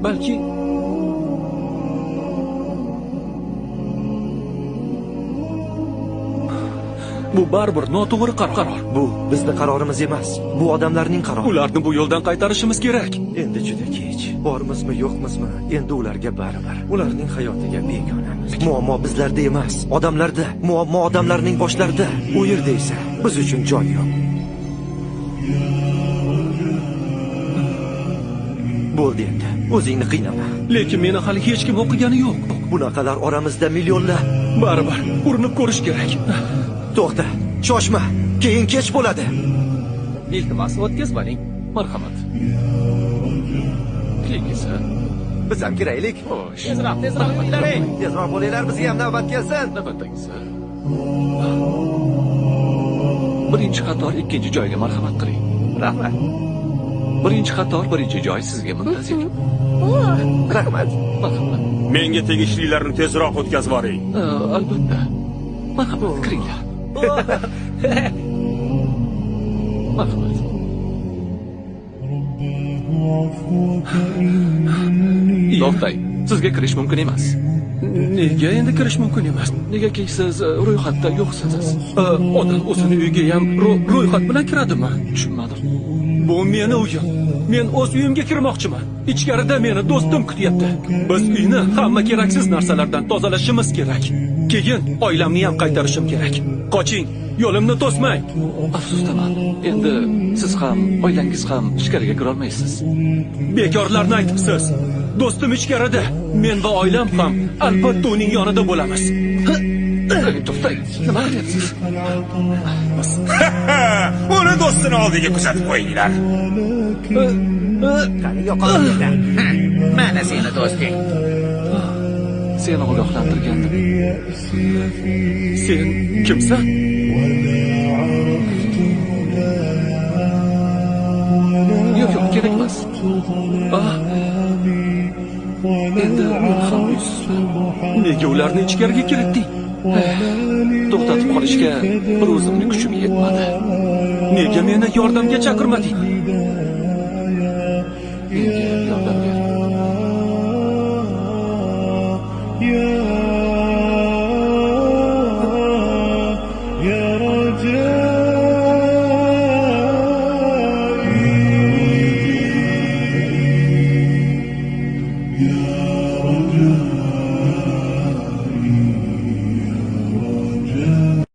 Balki bu baribir noto'g'ri qaror. Bu bizni qarorimiz emas. Bu odamlarning qarori. Ularni bu yo'ldan qaytarishimiz kerak. Endi juda kech. Bormizmi, yo'qmizmi, endi ularga baribir. Ularning hayotiga begonamiz. Muammo bizlarda emas, odamlarda. Muammo odamlarning boshlarida. U yerda esa biz uchun joy yo'q. Bo'ldi endi. O'zingni qiynama. Lekin meni hali hech kim o'qigani yo'q. Bunaqalar oramizda millionlab. Baribir urinib ko'rish kerak. To'xta, shoshma, keyin kech bo'ladi. Iltimos, o'tkazmaning. Marhamat. Keyingisi. Biz ham kiraylik. Xo'sh. Tezroq, tezroq o'tlaring. Tezroq bo'linglar, bizga ham navbat kelsin. Navbatdagisi. Birinchi qator ikkinchi joyga marhamat qiling. Rahmat. Birinchi qator birinchi joy sizga muntazir. Rahmat. Marhamat. Menga tegishlilarni tezroq o'tkazib yuboring. Albatta. Marhamat, kiringlar. Marhamat. To'xtang, sizga kirish mumkin emas. Nega endi kirish mumkin emas? Negaki siz ro'yxatda yo'qsiz. Odam o'zini uyiga ham ro'yxat bilan kiradimi? Tushunmadim. Bu meni uyim. Men o'z uyimga kirmoqchiman. Ichkarida meni do'stim kutyapti. Biz uyni hamma keraksiz narsalardan tozalashimiz kerak. Keyin oilamni ham qaytarishim kerak. Qoching, yo'limni to'smang. Afsusdaman. Endi siz ham, oilangiz ham ichkariga kira olmaysiz. Bekorlarni aytibsiz. Do'stim ichkarida. Men va oilam ham albatta uning yonida bo'lamiz. To'xtang, nima qilyapsiz? Uni do'stini oldiga kuzatib qo'yinglar. Qani yo'qolinglar. Mana seni do'sting. Seni ogohlantirgandim. Sen kimsan? Yo'q, yo'q, kerak emas. Endi men ham uysizman. Nega ularni ichkariga kiritding? To'xtatib qolishga bir o'zimning kuchim yetmadi. Nega meni yordamga chaqirmading?